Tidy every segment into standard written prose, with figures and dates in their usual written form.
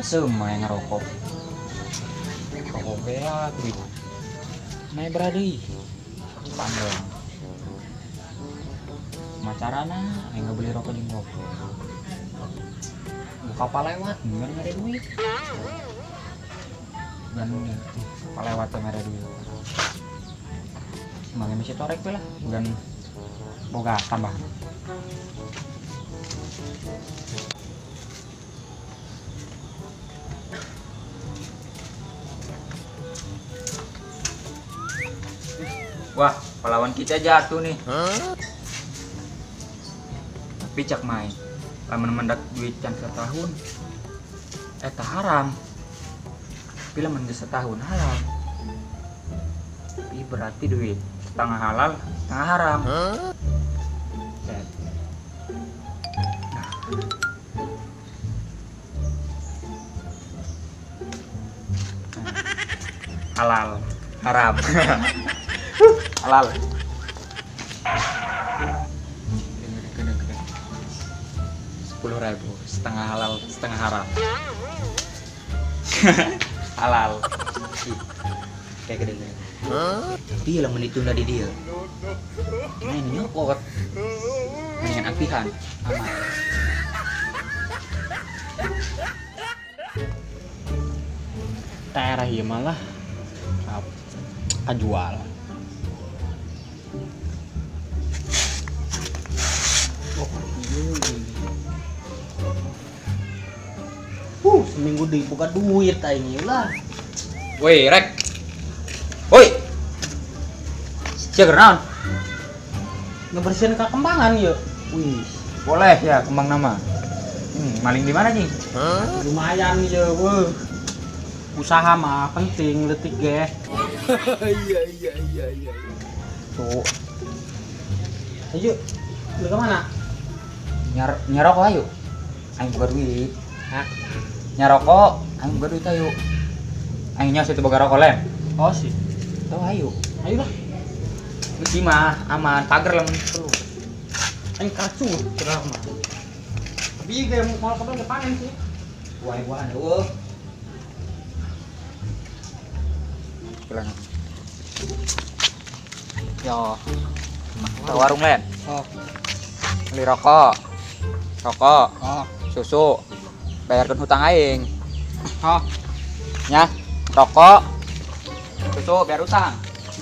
Asem mah ngerokok. Rokok beak duit. Naik beradi. Pandang. Macarana aing beli rokok jeung kopi. Buka lewat, nggak ada duit. Bukan lewat nggak ada duit. Emangnya masih torek tuh lah, bukan boga tambah. Wah, pahlawan kita jatuh nih. Tapi cak main, lamun mendak duit can setahun, eta haram. Tapi lamun geus setahun halal. Tapi berarti duit setengah halal, setengah haram. Nah. Halal, haram. Halal. 10.000, setengah halal, setengah haram. Halal. Kayak gede. Tapi lah menitunda di dia. Nah ini nyokot. Mendingan ampihan, aman. Daerah ieu malah kajual. Seminggu dibuka duit aing lah. Woi, rek. Woi. Sia keur naon? Ngebersihin kembangan yuk. Wih, boleh ya kembang nama. Maling di mana, Cing? Lumayan ya, weh. Usaha mah penting leutik ge. Iya. Tuh. Ayo, lu ke mana? Nyarokok ayo. Aing boga duit. Hah? Nyarokok, aing boga duit ayo. Aing nya situ boga rokok lem. Oh sih. Tuh ayo. Ayo lah. Besi mah aman, pagar lamun perlu. Aing kacu cerah mah. Tapi ge mau kapan panen sih. Buah-buahan eueuh. Pulang. Yo. Ke warung len. Oh. Beli rokok. Rokok. Oh. Susu. Bayarkan hutang aing. Oh. Nya, rokok. Susu bayar hutang.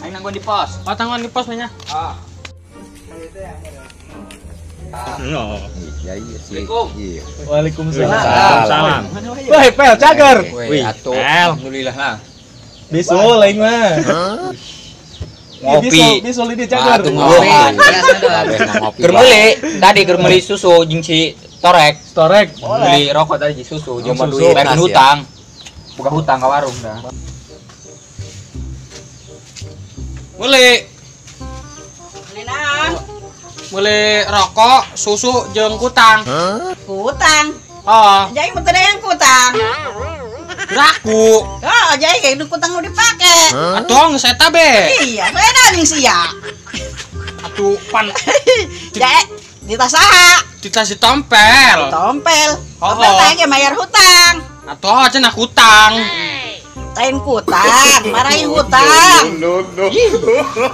Aing nangguan di pos. Oh, tangguan di pos nya. Ah. No. Iya sih. Iya. Waalaikumsalam. Woi, Pel cager. Wih, atuh. Alhamdulillah lah. Bisul aing mah. Ngopi. Bisul ini cager. Atuh ngopi. Keur meuli, tadi keur meuli susu jeung si Torek. Torek. Beli rokok tadi susu, jeung duit bayar hutang. Buka hutang ke warung dah. Meuli. Meuli naon? Meuli rokok, susu jeung kutang. Kutang? Oh. Jadi mun teu yang kutang. Raku. Oh, jadi kayak kutang nu dipake. Atuh geus eta be. Iya, saya jeung sia. Atuh pan. Jae, di tas saha? Di tas si Tompel. Tompel. Tompel teh ge bayar hutang. Atuh cenah hutang. Lain kutang, marahin hutang.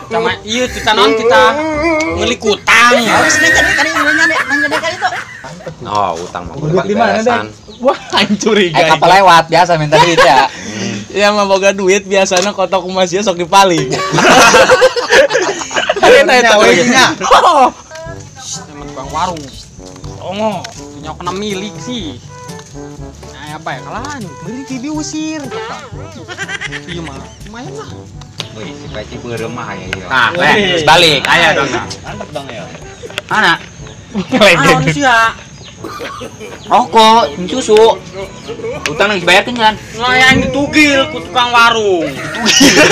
Sama ieu kita naon kita meuli kutang. Harus menjadi kali menjadi kali itu. Oh, utang mah duit di mana deh? Wah, aing curiga. Kapal lewat biasa minta duit ya. Ya mah boga duit biasanya kotok emas dia sok dipaling. Ada eta we nya. Temen bang warung. Ongo, nyok kena milik sih. Nah, apa ya kalan? Beli diusir. Iya mah, lumayan lah. Wih, si Peci beureum mah aya ieu. Nah, terus balik aya dong. Mantap dong ya. Mana? Naon sia? Rokok, susu. Utang yang dibayarkan kan? Nah, yang ditugil ku tukang warung. Ditugil.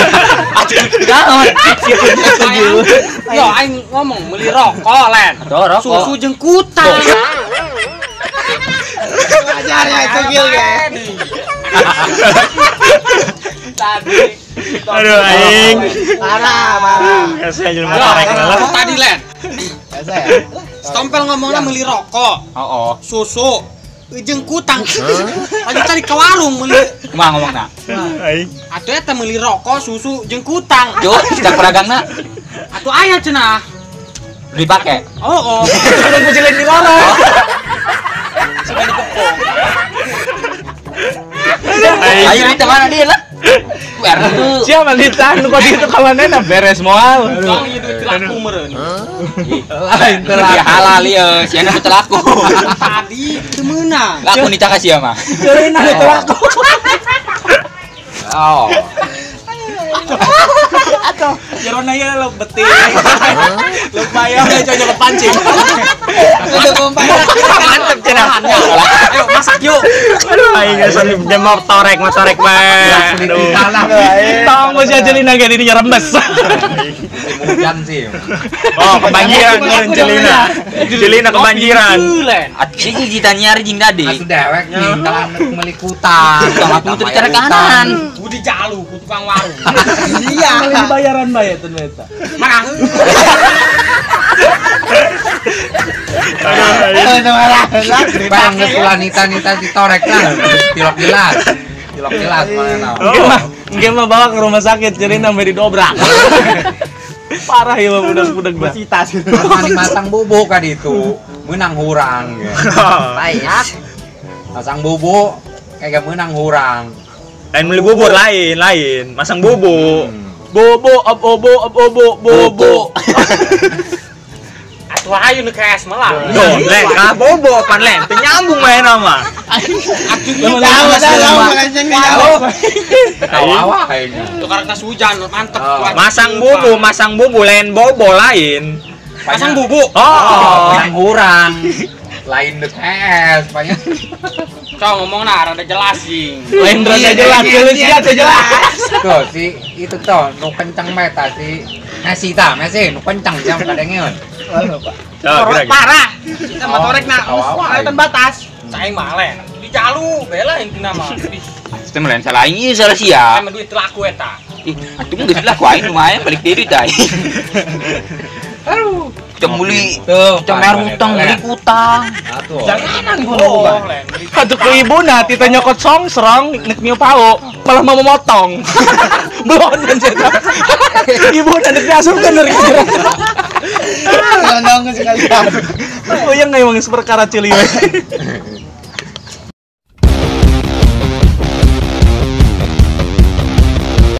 Atuh, naon? Ditugil. Yo aing ngomong meuli rokok len. Rokok. Susu jeung kutang. Ajar ya tugil ge. Tadi. Aduh aing. Parah. Saya jelema tarik lah. Tadi len. Biasa ya. Stompel ngomongnya beli rokok. Oh. Susu. Jeung kutang. Lagi cari ke warung meuli. Kumaha ngomongna? Atuh eta meuli rokok, susu jeung kutang. Jo, cek pedagangna. Atuh aya cenah. Dipake. Oh, oh. Urang kucilin di lorong. Suka dikepung. Ayo di mana dia lah? Siapa ditahan kok itu kawanena beres moal. Tong ieu duit laku meureun. Lain teu laku. Halal ieu, sia nu teu laku. Tadi teu meunang. Laku nita ka sia mah. Ceurina teu laku. Oh. Atau jerona ieu lo beti. Lumayan we cocok pancing. Udah kompak. Mantep cenah. Ayo masak yuk. Aduh aing geus motorek motorek bae. Aduh. Tong geus jelina ge dinya rembes. Hujan sih. Oh, kebanjiran meureun jelina. Jelina kebanjiran. Atuh kita nyari jeung tadi. Atuh dewek nih kalau meuli kutang. Atuh teu dicari kanan. Budi jalu ku tukang warung. Iya. Meuli bayaran bae teu eta. Marah. Bang geus ulah nita-nita ditorek lah. Tilok jelas. Tilok jelas mana naon. Engke mah bawa ke rumah sakit jadi sampai didobrak. Parah ya mah budak-budak mah. Besitas. Mani masang bubuk kan itu. Meunang hurang. Banyak. Masang bubuk kayak meunang hurang. Lain beli bubur lain, lain. Masang bubuk. Bobo ab obo ab obo bobo. Atuh ayo nu kees malah. Duh, leng ka bobo pan leng teu nyambung main mah. Atuh Tahu Tawa kayaknya. Tukar tas hujan mantep. Masang bubu lain bobo lain. Masang bubuk. Oh, menang hurang. Lain deuk es banyak. Cow ngomongna rada jelas jing. Lain rada jelas, geus sia teu jelas. Tuh si itu tuh nu kencang mah eta si Messi tah, Messi nu kencang jam kadengeun. Torek parah. Kita mah torek na kelihatan batas. Saing mah lain. Di jalu bela intina mah. Atuh mah lain salah aing ieu salah sia. Emang duit laku eta. Ih, atuh mah geus laku aing lumayan balik deui duit aing. Aduh. Kita beli, kita bayar hutang, beli hutang. Jangan bohong. Atuh ke ibuna tita nyokot songsrong nek miu pau, malah mau memotong. Belum anjir. Ibuna nek diasupkeun dari Ngondong sekali. Oh yang emang perkara cili we.